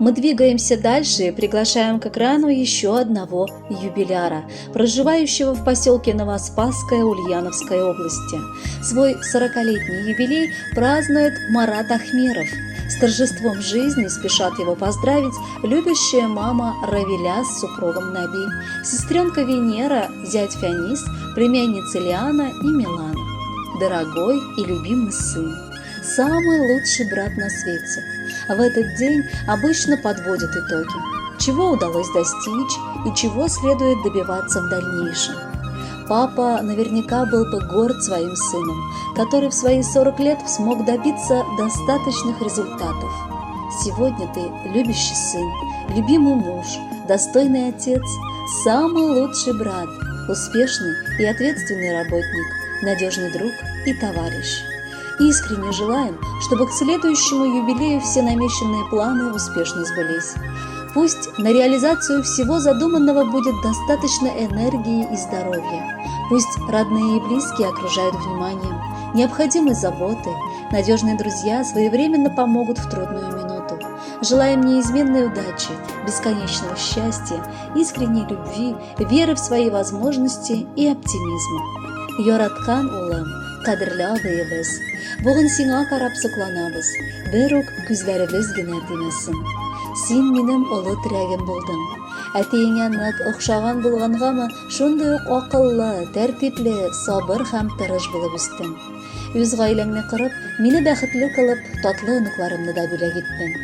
Мы двигаемся дальше и приглашаем к экрану еще одного юбиляра, проживающего в поселке Новоспасское Ульяновской области. Свой 40-летний юбилей празднует Марат Ахмеров. С торжеством жизни спешат его поздравить любящая мама Равиля с супругом Наби, сестренка Венера, зять Фианис, племянницы Лиана и Милана. Дорогой и любимый сын, самый лучший брат на свете. В этот день обычно подводят итоги, чего удалось достичь и чего следует добиваться в дальнейшем. Папа наверняка был бы горд своим сыном, который в свои 40 лет смог добиться достаточных результатов. Сегодня ты любящий сын, любимый муж, достойный отец, самый лучший брат, успешный и ответственный работник, надежный друг и товарищ. Искренне желаем, чтобы к следующему юбилею все намеченные планы успешно сбылись. Пусть на реализацию всего задуманного будет достаточно энергии и здоровья. Пусть родные и близкие окружают вниманием, необходимой заботой, надежные друзья своевременно помогут в трудную минуту. Желаем неизменной удачи, бесконечного счастья, искренней любви, веры в свои возможности и оптимизма. Яраткан улым, кадерле абыебыз, бүген сиңа карап сокланабыз, бер үк күзләребез генә тимәсен. Син минем олы терәгем булдың. Әтиеңә нык охшаган булгангамы, шундый ук акыллы, тәртипле, сабыр һәм тырыш булып үстең. Үз гаиләңне корып, мине бәхетле кылып, татлы оныкларымны да бүләк иттең.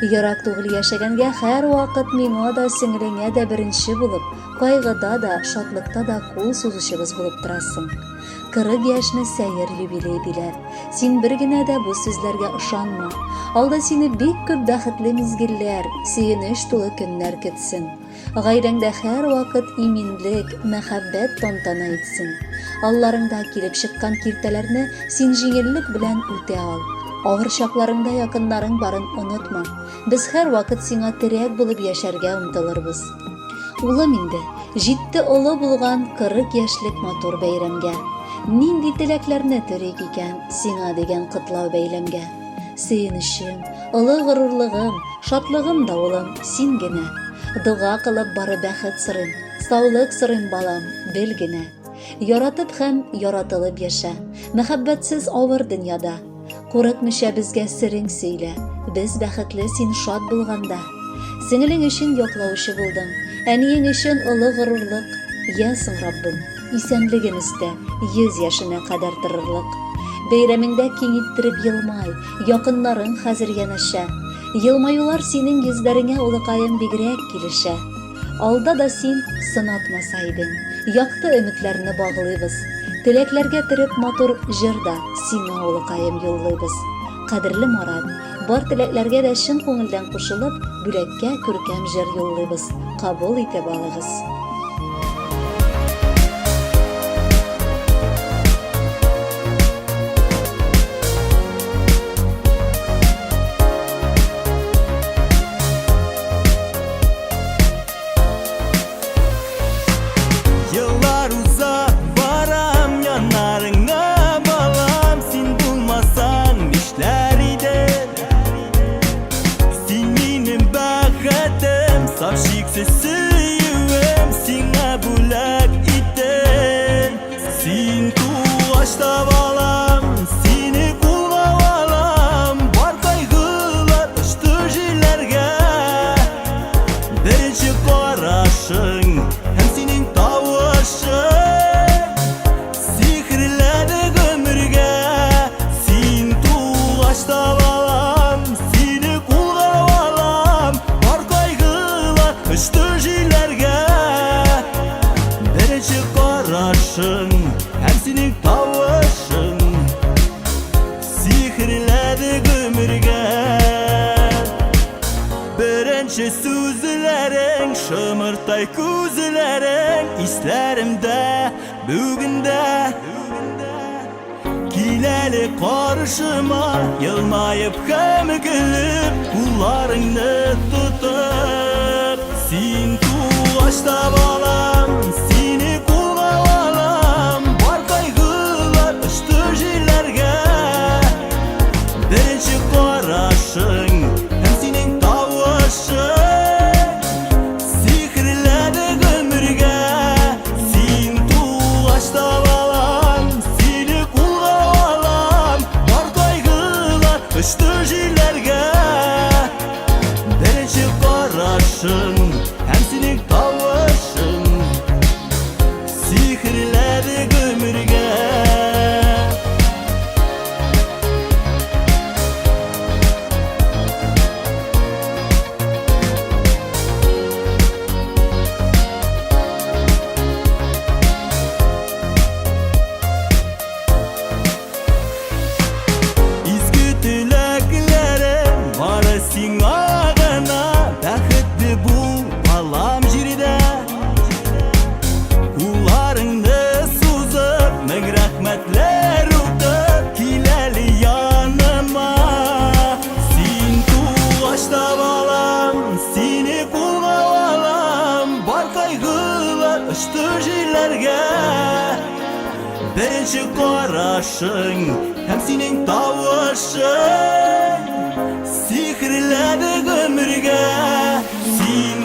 Ерак түгел яшәгәнгә һәрвакыт миңа да, сеңелеңә дә беренче булып, кайгыда да, шатлыкта да кул сузучыбыз булып торасың. 40 яшьне сәер юбилей диләр. Син бер генә дә бу сүзләргә ышанма. Алда сине бик күп бәхетле мизгелләр, сөенеч тулы көннәр көтсен. Гаиләңдә һәрвакыт иминлек, мәхәббәт тантана итсен. Алларыңда килеп чыккан киртәләрне син җиңеллек белән үтә ал. Авыр чакларыңда якыннарың барын онытма. Без һәрвакыт сиңа терәк булып яшәргә омтылырбыз. Улым инде, җитте олы булган 40 яшьлек матур бәйрәмгә. Нинди теләкләрне төрик икән сиңа дигән котлау бәйләмгә. Сөенечем, олы горурлыгым, шатлыгым да улым, син генә. Дога кылып бары бәхет сорыйм, саулык сорыйм, балам, бел генә. Яратып һәм яратылып яшә, мәхәббәтсез авыр дөньяда. Курыкмыйча безгә серең сөйлә, без бәхетле син шат булганда. Сеңелең өчен яклаучы булдың, әниең өчен олы горурлык. Я соң, Раббым, исәнлеген өстә, 100 яшенә кадәр торырлык. Бәйрәмеңдә киң иттереп елмай, якыннарың хәзер янәшә. Елмаюлар синең йөзләреңә, улыкаем, бигрәк килешә. Алда да син сынатмаса идең. Якты өметләрне баглыйбыз. Теләкләргә төреп матур җыр да сиңа, улыкаем, юллыйбыз. Кадерле Марат, бар теләкләргә дә чын күңелдән кушылып, бүләккә күркәм җыр юллыйбыз. Кабул итеп алыгыз. Еллар уза, барам яннарыңа, балам, син булмасаң нишләр идем? Син минем бәхетем, саф шиксез сөюем, сиңа бүләк иттем. Син тугач та балам, сине кулга алам, бар кайгылар очты җилләргә. Беренче карашың һәм синең тавышың сихерләде гомергә. Син тугач та балам, сине кулга алам, бар кайгылар очты җилләргә. Беренче карашың һәм синең тавышың сихерләде гомергә. Беренче сүзләрең, шымыртай күзләрең исләремдә бүген дә. Кил әле каршыма, елмаеп һәм көлеп, кулларыңны тотып. Син тугач та балам, сине кулга алам, бар кайгылар очты җилләргә. Беренче карашың һәм синең тавышың. Сихерләде гомергә. Изге теләкләрем бары сиңа гына. Бәхетле бул, балам, җирдә. Кулларыңны сузып, мең рәхмәтләр укып, кил әле яныма. Син тугач та, балам, сине кулга алам. Бар кайгылар очты җилләргә. Беренче карашың һәм синең тавышың сихерләде гомергә. Син